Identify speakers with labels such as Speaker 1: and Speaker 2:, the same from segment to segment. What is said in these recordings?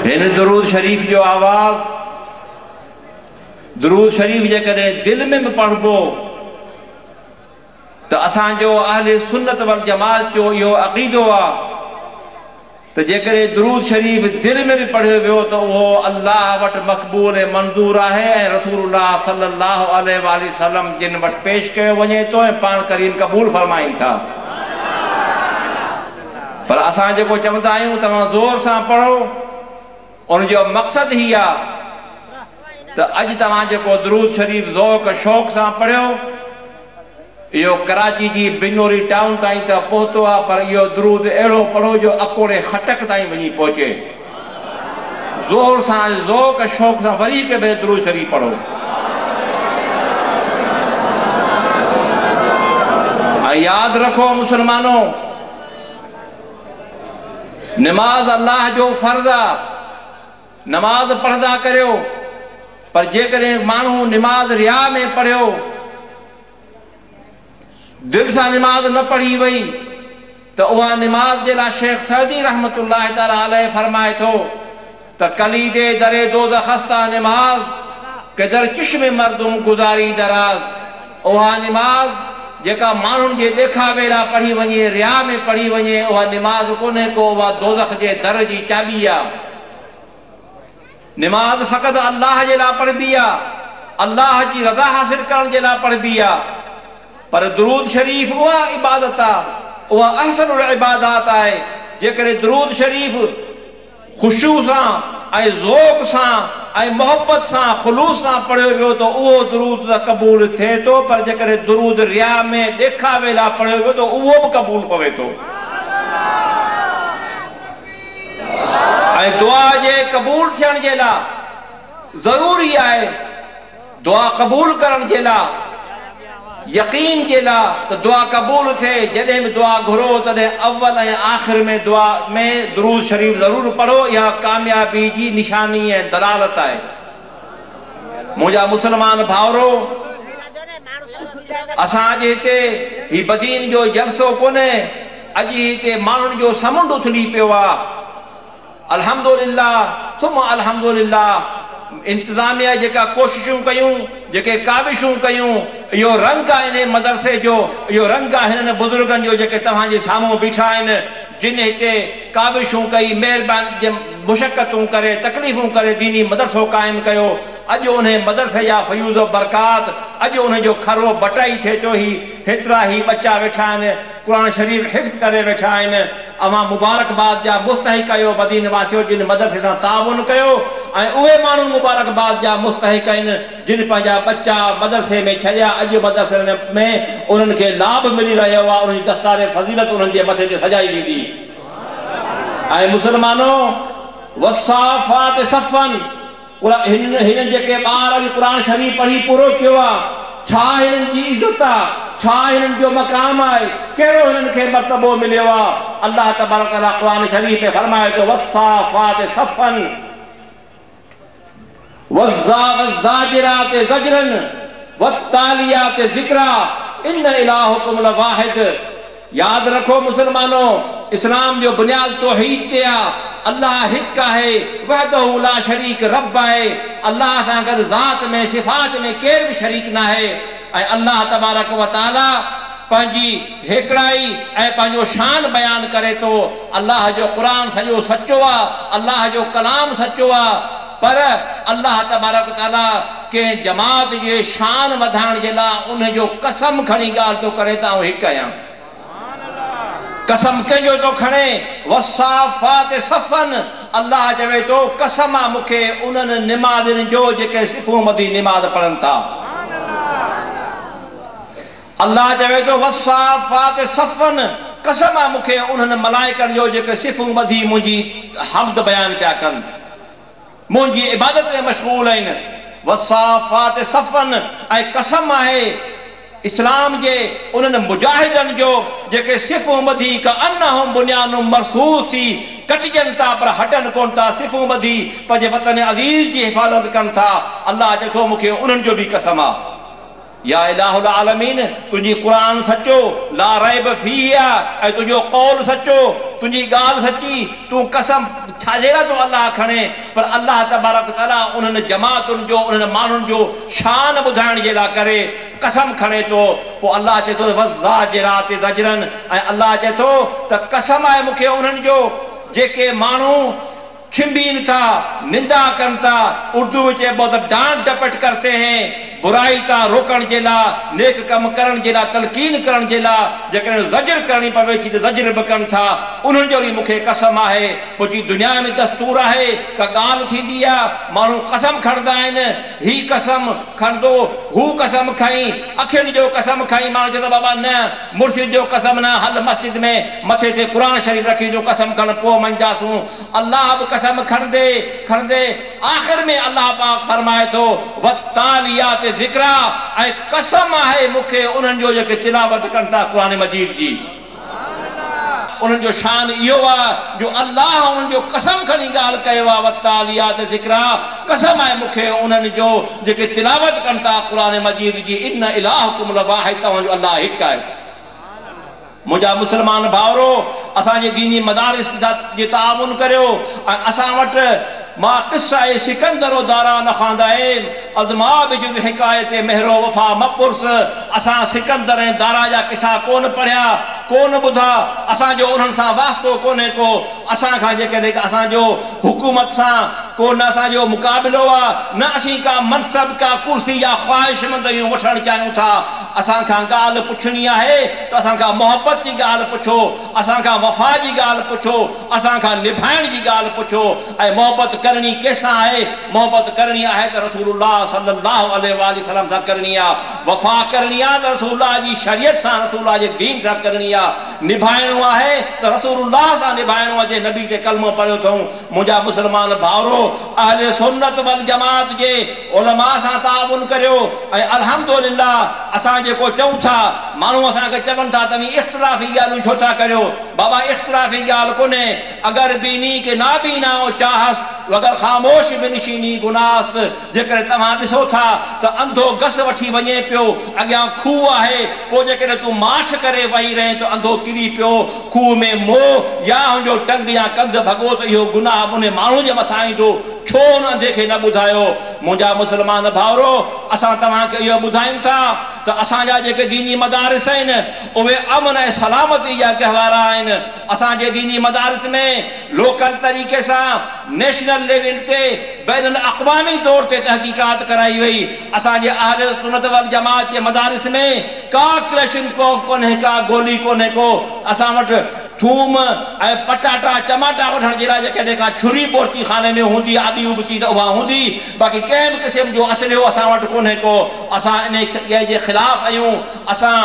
Speaker 1: هن درود شريف جو آواز، درود شريف جيڪڏهن دل ۾ به پڙهبو ته اسان جو اهل سنت والجماعت جو اهو عقيدو آ ته جيڪڏهن درود شريف دل ۾ به پڙهيو ويو ته اهو الله وٽ مقبول ۽ منظور آهي ۽ رسول الله صلي الله عليه واٰله وسلم جن وٽ پيش ڪيو وڃي ٿو ۽ پاڻ ڪريم قبول فرمائين ٿا. پر اسان جيڪو چوندا آهيون توهان زور سان پڙهو ان جو مقصد هي آ ته اڄ توهان جيڪو درود شريف ذوق شوق سان پڙهيو اهو ڪراچي جي بنوري ٽائون تائين ته پهتو آ پر اهو درود اهڙو پڙهو جو اڪوڙي خٽڪ تائين وڃي پهچي. زور سان ذوق شوق سان وري هڪ ڀيري درود شريف پڙهو. ۽ ياد رکو مسلمانو! نماز الله جو فرض آ، نماز پڙهندا ڪريو پر جيڪڏهن ماڻهو نماز رياء ۾ پڙهيو، دل سان نماز نه پڙهي وئي ته اها نماز جي لاء شيخ سعدي رحمة الله تعالٰي عليه فرمائي ٿو ته کلید در دوزخ است آن نماز که در چشم مردم گذاری دراز اها نماز جيڪا ماڻهن جي ڏيکاوي لاء پڙهي وڃي، رياء ۾ پڙهي وڃي، اها نماز ڪونهي ڪو اها دوزخ جي در جي چاٻي آ. نماز فقط الله جي لاء پڙهبي آ، الله جي رضا حاصل ڪرڻ جي لاء پڙهبي آ، پر درود شريف اها عبادت آ، اها احسن العبادات آهي، جيڪڏهن درود شريف خشوع سان ۽ ذوق سان ۽ محبت سان خلوص سان پڙهيو ويو ته اهو درود ته قبول ٿئي ٿو پر جيڪڏهن درود رياء ۾ ڏيکاوي لاء پڙهيو ويو ته اهو به قبول پوي ٿو. ۽ دعا جي قبول ٿيڻ جي لاء ضروري آهي دعا قبول ڪرڻ جي لاء يقين جي لاء ته دعا قبول ٿئي جڏهن به دعا گهرو تڏهن اول ۽ آخر ۾ دعا ۾ درود شريف ضرور پڙهو اها ڪاميابي جي نشاني ۽ دلالت آهي منهنجا مسلمان ڀائرو اسان اڄ هتي هي بدين جو جلسو ڪونهي اڄ هتي ماڻهن جو سمنڊ اٿلي پيو آ. الحمدلله ثم الحمدلله انتظاميه جيڪا ڪوششون ڪيون، جيڪي ڪاوشون ڪيون، اهو رنگ آ انهي مدرسي جو، اهو رنگ آ هنن بزرگن جو جيڪي توهان جي سامهون بيٺا آهن، جن هتي ڪاوشون ڪئي، مهرباني مشقتون ڪري، تڪليفون ڪري ديني مدرسو قائم ڪيو، اڄ انهي مدرسي جا فيوض و برڪات، اڄ انهي جو کرو بٽائي ٿئي ٿو، هي هيترا هي ٻچا ويٺا آهن، قرآن شريف حفظ ڪري ويٺا آهن، اوهان مبارڪباد جا مستحق آهيو بدين واسيو جن مدرسي سان تعاون ڪيو ۽ اهي ماڻهو مبارڪباد جا مستحق آهن جن پنهنجا ٻچا مدرسي ۾ ڇڏيا اڄ مدرسن ۾ انهن کي لاڀ ملي رهيو آهي انهن جي دستار فضيلت انهن جي مٿي تي سجائي ويندي ۽ مسلمانو والصافات صفا هنن جيڪي ٻار اڄ قرآن شريف پڙهي پورو ڪيو آ، ڇا هنن جي عزت آ؟ ڇا هنن جو مقام آهي؟ ڪهڙو هنن کي مرتبو مليو آ؟ الله تبارڪ وتعاليٰ قرآن شريف ۾ فرمائي ٿو، والصافات صفا والزاجرات زجرا والتاليات ذڪرا ان الهڪم لواحد ياد رکو مسلمانو! اسلام جو بنياد توحيد تي آ، الله هڪ آهي، وحده لا شريڪ رب آهي، الله سان گڏ ذات ۾ صفات ۾ ڪير به شريڪ ناهي ۽ الله تبارڪ و تعالي پنهنجي هيڪڙائي ۽ پنهنجو شان بيان ڪري ٿو، الله جو قرآن سڄو سچو آ، الله جو ڪلام سچو آ، پر الله تبارڪ و تعالي ڪنهن جماعت جي شان وڌائڻ جي لاء ان جو قسم کڻي ڳالهه ٿو ڪري ته آئون هڪ آهيان. قسم ڪنهن جو ٿو کڻي؟ والصافات صفا الله چوي ٿو قسم آ مون کي انهن نمازين جو جيڪي صفون ٻڌي نماز پڙهن ٿا. الله چوي ٿو والصافات صفا قسم آ مون کي انهن ملائڪن جو جيڪي صفون ٻڌي منهنجي حمد بيان پيا ڪن. منهنجي عبادت ۾ مشغول آهن. والصافات صفا ۽ قسم آهي اسلام جي انهن مجاهدن جو جيڪي صفون ٻڌي ڪأنهم بنيان مرصوص ٿي ڪٽجن ٿا پر هٽن ڪونه ٿا صفون ٻڌي پنهنجي وطن عزيز جي حفاظت ڪن ٿا الله چئي ٿو مون کي انهن جو به قسم آهي. يا اله العالمين! تنهنجي قرآن سچو، لا ريب فيه آ، ۽ تنهنجو قول سچو، تنهنجي ڳالهه سچي، تون قسم ڇاجي لاء ٿو الله کڻين، پر الله تبارڪ وتعاليٰ انهن جماعتن جو، انهن ماڻهن جو شان ٻڌائڻ جي لاء ڪري قسم کڻي ٿو، پوء الله چئي ٿو ته والزاجرات زجرا ۽ الله چئي ٿو ته قسم آهي مون کي انهن جو جيڪي ماڻهو ڇنڀين ٿا، نندا ڪن ٿا، اردو ۾ چئبو ته ڊانٽ ڊپٽ ڪرتي هين، برائي تان روڪڻ جي لا، نيڪ ڪم ڪرڻ جي لا تلقين ڪرڻ جي لا، جيڪڏهن زجر ڪرڻي پوي ٿي ته زجر به ڪن ٿا، انهن جو ئي مون کي قسم آهي، پوء جي دنيا ۾ دستور آهي، ڪا ڳالهه ٿيندي آ، ماڻهو قسم کڻندا آهن، هي قسم کڻندو، هو قسم کائين، اکين جو قسم کائين، ماڻهو چوندا بابا نه، مرشد جو قسم نه، هل مسجد ۾ مٿي تي قرآن شريف رکي جو قسم کڻ پوء مڃنداسون، الله به قسم کڻندي کڻندي آخر ۾ الله پاڪ فرمائي ٿو والتاليات ذڪرا ۽ قسم آهي مون کي انهن جو جيڪي تلاوت ڪن ٿا قرآن مجيد جي. انهن جو شان اهو آهي جو الله انهن جو قسم کڻي ڳالهه ڪيو آهي والتاليات ذڪرا قسم آهي مون کي انهن جو جيڪي تلاوت ڪن ٿا قرآن مجيد جي ان الهڪم لواحد توهان جو الله هڪ آهي. منهنجا مسلمان ڀائرو! اسان جي ديني مدارس جي تعاون ڪريو ۽ اسان وٽ ما قصه سڪندر و دارا نخوانده ايم از ما بجز حڪايت مهر و وفا مپرس اسان سڪندر ۽ دارا جا قصا ڪونه پڙهيا، ڪونه ٻڌا، اسان جو انهن سان واسطو ڪونهي ڪو، اسان کان جيڪڏهن اسان جو حڪومت سان ڪو نه اسان جو مقابلو آ، نه اسين ڪا منصب، ڪا ڪرسي يا خواهشمند آهيون وٺڻ چاهيون ٿا. اسان کان ڳالهه پڇڻي آهي ته اسان کان محبت جي ڳالهه پڇو، اسان کان وفا جي ڳالهه پڇو، اسان کان نڀائڻ جي ڳالهه پڇو ۽ محبت ڪرڻي ڪنهن سان آهي؟ محبت ڪرڻي آهي ته رسول الله صلي الله عليه واٰله وسلم سان ڪرڻي آ، وفا ڪرڻي آ ته رسول الله جي شريعت سان، رسول الله جي دين سان ڪرڻي آ، نڀائڻو آهي ته رسول الله سان نڀائڻو آ جنهن نبي تي ڪلمو پڙهيو اٿئون. منهنجا مسلمان ڀائرو! اهل سنت والجماعت جي علماء سان تعاون ڪريو ۽ الحمدلله اسان جيڪو چئون ٿا ماڻهو اسان کي چون ٿا توهين اختلافي ڳالهيون ڇو ٿا ڪريو بابا اختلافي ڳالهه ڪونهي اگر بيني ڪه نابينا چاه است وگر خاموش بنشيني گناه است جيڪڏهن توهان ڏسو ٿا ته انڌو گس وٺي وڃي پيو، اڳيان کوهه آهي، پوء جيڪڏهن تون ماٺ ڪري ويهي رهين ته انڌو ڪري پيو کوهه ۾ مئو يا هن جو ٽنگ يا ڪنڌ ڀڳو ته اهو گناهه به انهي ماڻهو جي مٿان ايندو، ڇو هن انڌي کي نه ٻڌايو؟ منهنجا مسلمان ڀائرو! اسان توهان کي اهو ٻڌايون ٿا ته اسان جا جيڪي ديني مدارس آهن، اهي امن ۽ سلامتي جا گهوارا آهن. اسان جي ديني مدارس ۾ لوڪل طريقي سان نيشنل ليول تي بين الاقوامي طور تي تحقيقات ڪرائي وئي. اسان جي اهل سنت والجماعت جي مدارس ۾ ڪا ڪلاشنڪوف ڪونهي ڪا گولي ڪونهي ڪو اسان وٽ ٿوم ۽ پٽاٽا چماٽا وڍڻ جي لاء جيڪڏهن ڪا ڇري بورچي خاني ۾ هوندي آڏي ابتي ته اها هوندي باقي ڪنهن به قسم جو اسلحو اسان وٽ ڪونهي ڪو اسان انهي جي خلاف آهيون اسان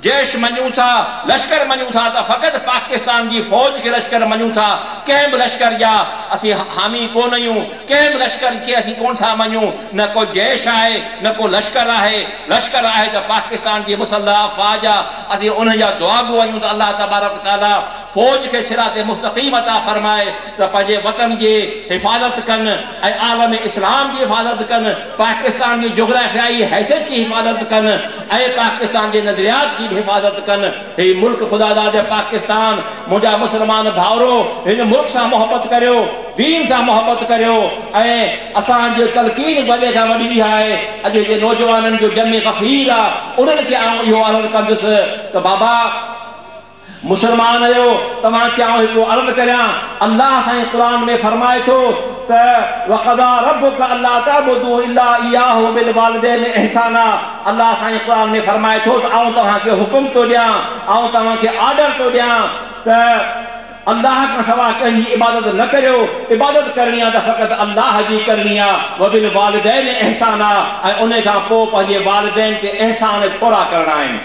Speaker 1: جيش مڃون ٿا، لشڪر مڃون ٿا ته فقط پاڪستان جي فوج کي لشڪر مڃون ٿا، ڪنهن به لشڪر جا اسين حامي ڪونه آهيون، ڪنهن به لشڪر کي اسين ڪونه ٿا مڃون، نه ڪو جيش آهي، نه ڪو لشڪر آهي، لشڪر آهي ته پاڪستان جي مسلح افواج آ، اسين انهن جا دعاگو آهيون ته الله تبارڪ و تعاليٰ فوج کي صراط مستقيم عطا فرمائي ته پنهنجي وطن جي حفاظت ڪن ۽ عالم اسلام جي حفاظت ڪن، پاڪستان جي جغرافيائي حيثيت جي حفاظت ڪن ۽ پاڪستان جي نظريات جي به حفاظت ڪن. هي ملڪ خداداد پاڪستان منهنجا مسلمان ڀائرو هن ملڪ سان محبت ڪريو، دين سان محبت ڪريو ۽ اسان جي تلقين وڏي کان وڏي اها آهي اڄ هتي نوجوانن جو جمع غفير آ انهن کي آئون اهو عرض ڪندس ته بابا! مسلمان آهيو، توهان کي آئون هڪڙو عرض ڪريان، الله سائين قرآن ۾ فرمائي ٿو ته وقضي ربک الا تعبدوا الا اياه وبالوالدين احسانا الله سائين قرآن ۾ فرمائي ٿو ته آئون توهان کي حڪم ٿو ڏيان، آئون توهان کي آرڊر ٿو ڏيان ته الله کان سوا ڪنهن جي عبادت نه ڪريو، عبادت ڪرڻي آ ته فقط الله جي ڪرڻي آ، وبالوالدين احسانا ۽ انهي کان پوء پنهنجي والدين تي احسان ٿورا ڪرڻا آهن.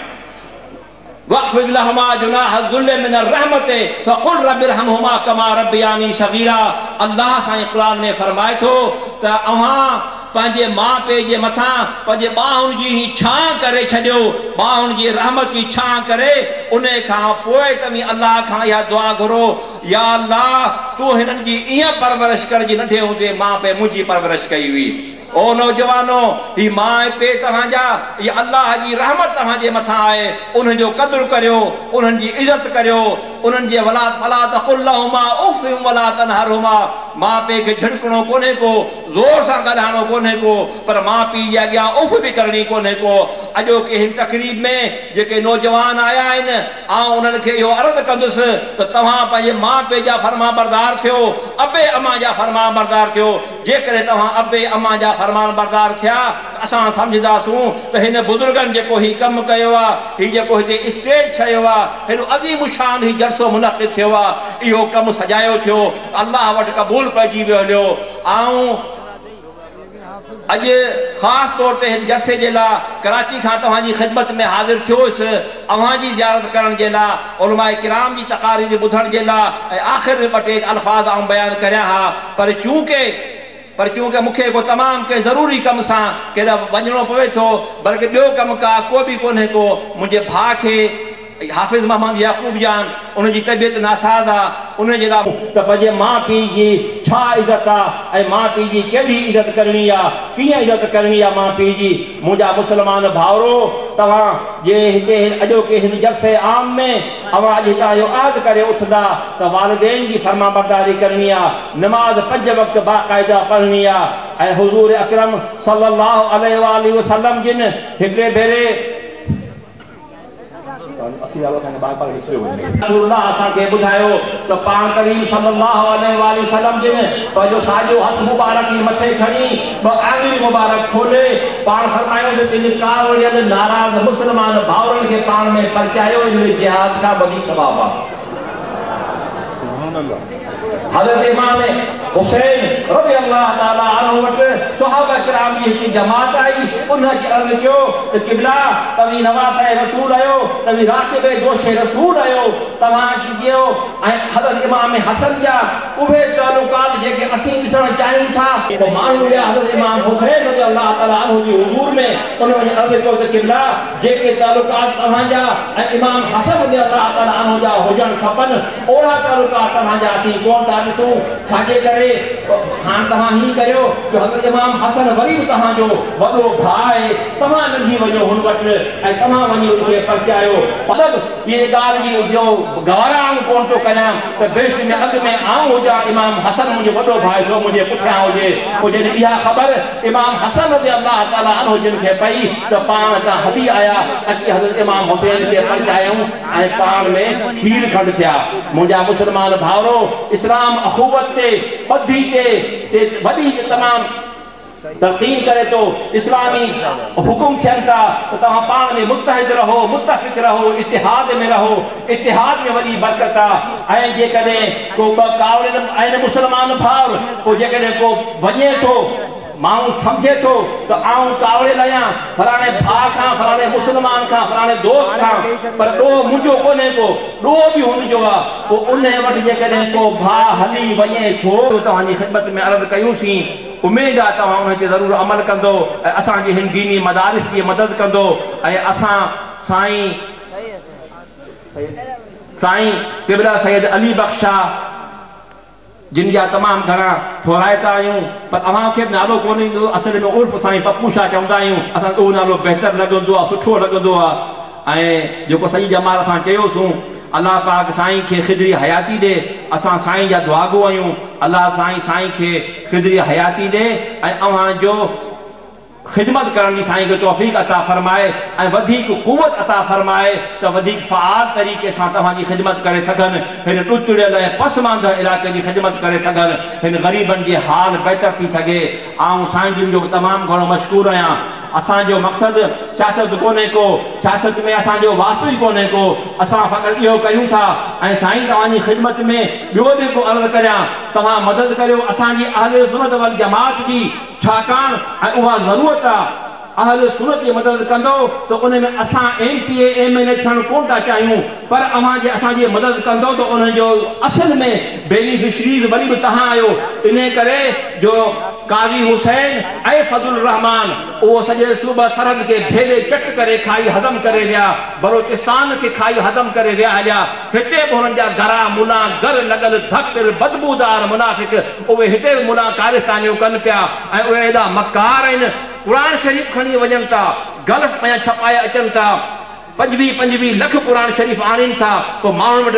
Speaker 1: واخفض لهما جناح الذل من الرحمة فقل رب ارحمهما ڪما ربياني صغيرا الله سائين قرآن ۾ فرمائي ٿو ته اوهان پنهنجي ماء پيء جي مٿان پنهنجي ٻانهن جي هي ڇانء ڪري ڇڏيو، ٻانهن جي رحمت جي ڇانء ڪري انهي کان پوء توهين الله کان اها دعا گهرو يا الله تون هنن جي ايئن پرورش ڪر جيئن ننڍي هوندي ماء پيء منهنجي پرورش ڪئي هئي. او نوجوانو، هي ماء ۽ پيء توهان جا، هي الله جي رحمت توهان جي مٿان آهي، انهن جو قدر ڪريو، انهن جي عزت ڪريو، انهن جي ولا فلا تقل لهما اف ولا تنهرهما، ماء پيء کي جهڙڪڻو ڪونهي ڪو، زور سان ڳالهائڻو ڪونهي ڪو، پر ماء پيء جي اڳيان اف به ڪرڻي ڪونهي ڪو. اڄوڪي هن تقريب ۾ جيڪي نوجوان آيا آهن، آئون انهن کي اهو عرض ڪندس ته توهان پنهنجي ماء پيء جا فرمانبردار ٿيو، ابي امان جا فرمانبردار ٿيو. جيڪڏهن توهان ابي امان جا فرمانبردار ٿيا ته اسان سمجهنداسون ته هن بزرگن جيڪو هي ڪم ڪيو آ، هي جيڪو هتي اسٽيج ٺهيو آ، هيڏو عظيم الشان هي جلسو منعقد ٿيو آ، اهو ڪم سجايو ٿيو، الله وٽ قبول پئجي ويو هليو. آئون. اڄ خاص طور تي هن جلسي جي لاء ڪراچي کان توهان جي خدمت ۾ حاضر ٿيو هيس، اوهان جي زيارت ڪرڻ جي لاء، علماء ڪرام جي تقارير ٻڌڻ جي لاء ۽ آخر ۾ ٻه ٽي الفاظ آئون بيان ڪريان ها پر چونڪه پر چونڪه مون کي ڪو تمام ڪنهن ضروري ڪم سان ڪيڏانهن وڃڻو پوي ٿو بلڪه ٻيو ڪم ڪا ڪو به ڪونهي ڪو منهنجي ڀاء کي حافظ محمد يعقوب جان ان جي طبيعت ناساز آ ان جي لاء. ته پنهنجي ماء پيء جي ڇا عزت آ ۽ ماء پيء جي ڪهڙي عزت ڪرڻي آ ڪيئن عزت ڪرڻي آ ماء پيء جي منهنجا مسلمان ڀائرو توهان جي هتي هن اڄوڪي هن جلسي عام ۾ اوهان اڄ هتان اهو عهد ڪري اٿندا ته والدين جي فرمانبرداري ڪرڻي آ نماز پنج وقت باقاعده پڙهڻي آ ۽ حضور اڪرم صلي الله عليه واٰله وسلم جن هڪڙي ڀيري رسول الله اسان کي ٻڌايو ته پاڻ ڪريم صلّي اللّٰه عليه واٰله وسلّم جن پنهنجو ساڄو هٿ مبارڪ ئي مٿي کڻي ٻه آڱريون مبارڪ کولي پاڻ فرمايو ته ٻن ڪاوڙيل ناراض مسلمان ڀائرن کي پاڻ ۾ پرچايو ان ۾ جهاد کان وڌيڪ ثواب آهي. حضرت امام حسين رضي الله تعالٰي عنه وٽ صحابه ڪرام جي هڪ جماعت آئي، انهن اچي عرض ڪيو ته قبلا! توهين نواسه رسول آهيو، توهين راڪب دوش رسول آهيو، توهان اچي چيو ۽ حضرت امام حسن جا اهي تعلقات جيڪي اسين ڏسڻ چاهيون ٿا. پوء ماڻهو ويا حضرت امام حسين رضي الله تعالٰي عنه جي حضور ۾، انهن وڃي عرض ڪيو ته قبلا! جيڪي تعلقات توهان جا ۽ امام حسن رضي الله تعالٰي عنه جا هجڻ کپن، اوهڙا تعلقات توهان جا اسين ڪونه ٿا ڏسون، ڇاجي ڪري هاڻ توهان هيئن ڪريو جو حضرت امام حسن وري به توهان جو وڏو ڀاء آهي، توهان لنگهي وڃو هن وٽ ۽ توهان وڃي ان کي پرچايو. مطلب هيء ڳالهه جي جو گوارا آئون ڪونه ٿو ڪريان ته بهشت ۾ اڳ ۾ آئون هجان، امام حسن منهنجو وڏو ڀاء سو منهنجي پٺيان هجي. پوء جڏهن اها خبر امام حسن رضي الله تعالٰي عنه جن کي پئي ته پاڻ اتان هلي آيا، اچي حضرت امام حسين کي پرچايائون. ۽ پاڻ ۾ کير کنڊ ٿيا. منهنجا مسلمان ڀائرو! اسلام اخوت تي، ٻڌي تي، تي وڏي تمام تلقين ڪري ٿو. اسلامي حڪم ٿين ٿا ته توهان پاڻ ۾ متحد رهو، متفق رهو، اتحاد ۾ رهو. اتحاد ۾ وڏي برڪت آ ۽ جيڪڏهن ڪو ٻه ڪاوڙيل آهن مسلمان ڀائر، پوء جيڪڏهن ڪو وڃي ٿو، ماڻهو سمجهي ٿو ته آئون ڪاوڙيل آهيان فلاڻي ڀاء کان، فلاڻي مسلمان کان، فلاڻي دوست کان، پر ڏوهه منهنجو ڪونهي ڪو، ڏوهه به هن جو آ، پوء انهي وٽ جيڪڏهن ڪو ڀاء هلي وڃي ٿو. توهان جي خدمت ۾ عرض ڪيون سين، اميد آ توهان انهي تي ضرور عمل ڪندو ۽ اسان جي هن ديني مدارس جي مدد ڪندو ۽ اسان سائين سائين قبله سيد علي بخش شاهه جن جا تمام گهڻا ٿورائتا آهيون پر اوهان کي به نالو ڪونه ايندو اصل ۾ عرف سائين پپو شاهه چوندا آهيون اسان کي اهو نالو بهتر لڳندو آهي سٺو لڳندو آهي ۽ جيڪو سڄي ڄمار اسان چيوسون الله پاڪ سائين کي خضري حياتي ڏي اسان سائين جا دعاگو آهيون الله سائين سائين کي خضري حياتي ڏي ۽ اوهان جو خدمت ڪرڻ جي سائين کي توفيق عطا فرمائي ۽ وڌيڪ قوت عطا فرمائي ته وڌيڪ فعال طريقي سان توهان جي خدمت ڪري سگهن، هن ڏتڙيل ۽ پسمانده علائقي جي خدمت ڪري سگهن، هن غريبن جي حال بهتر ٿي سگهي. آئون سائين جن جو به تمام گهڻو مشڪور آهيان. اسان جو مقصد سياست ڪونهي ڪو، سياست ۾ اسان جو واسطو ئي ڪونهي ڪو، اسان فقط اهو ڪيون ٿا ۽ سائين توهان جي خدمت ۾ ٻيو به هڪ عرض ڪريان، توهان مدد ڪريو اسان جي اهل سنت والجماعت جي، ڇاڪاڻ ۽ اها ضرورت آ. اهل سنت جي مدد ڪندؤ ته ان ۾ اسان M P A M N A ٿيڻ ڪونه ٿا چاهيون پر اوهان جي اسان جي مدد ڪندؤ ته انهن جو اصل ۾ بينيفشريز وري به توهان آهيو انهي ڪري جو قاضي حسين ۽ فضل الرحمان اهو سڄي صوبه سرحد کي ڀيلي چٽ ڪري کائي هضم ڪري ويا بلوچستان کي کائي هضم ڪري ويا هليا هتي به هنن جا گرا ملان گر لڳل ڌڪر بدبودار منافق اهي هتي به ملان ڪارستانيون ڪن پيا ۽ اهي ايڏا مڪار آهن قرآن شريف کڻي وڃن ٿا گلف مان ڇپائي اچن ٿا پنجويهه پنجويهه لک قرآن شريف آڻين ٿا پوء ماڻهن وٽ.